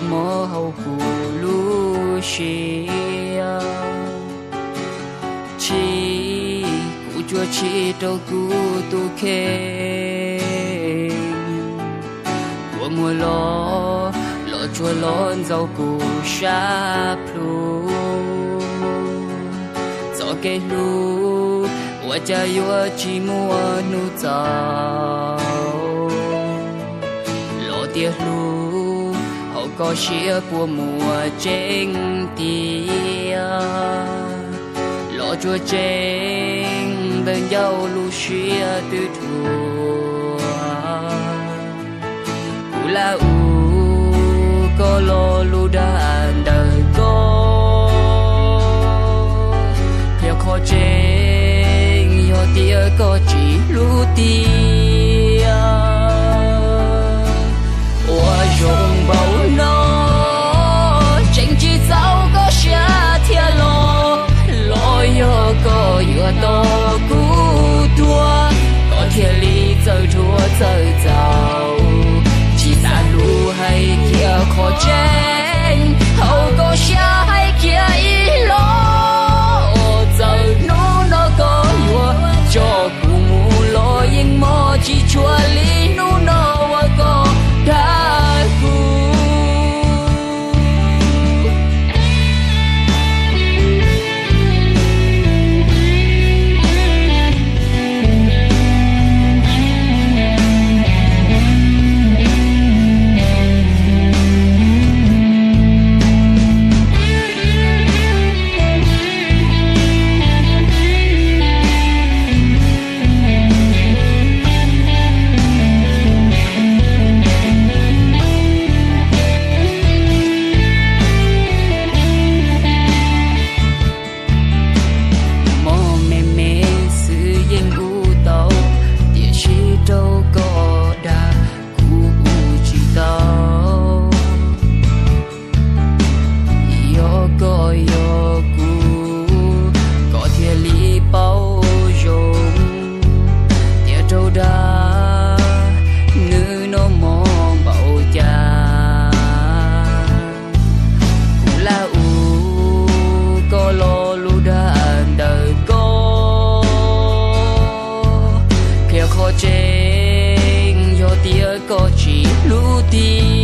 mob hauv kuv lub siab. Tshij, kuv tsuas tshij rau kuv tus kheej uas muaj los, los tsuas los ntxaus kuv sab plhu. Txoj kev hlub ua cas yuav tsis muaj hnub txaus, los tias hlub hauv koj siab puas muaj tseeb tiag, los tsuas tseeb ntawm ncauj lub siab twb dhuav. Kuv lam ua koj lo lus dag ntawm koj, qhia qhov tseeb yog tias koj tsis hlub tiag. Ua zoo npaum no, tseem tsis txaus koj siab thiab los, los yog koj yuav tos kuv tuag, koj thiaj li txawj dhuav txawj txaus. Tsis xav hlub hais kiag qhov tseeb, hauv koj siab hais kiag ib lo, txawm hnub no koj yuav tso kuv mus los yeej mob tsis tshua li hnub no uas koj dag kuv. Mob me me xwb yeej ua tau, tiam sis rau koj dag kuv ua tsis tau. Yog koj yog kuv, koj thiaj li paub zoo, tias raug dag nws no mob npaum cas. Kuv lam ua koj lo lus dag ntawm koj, qhia qhov tseeb yog tias koj tsis hlub tiag.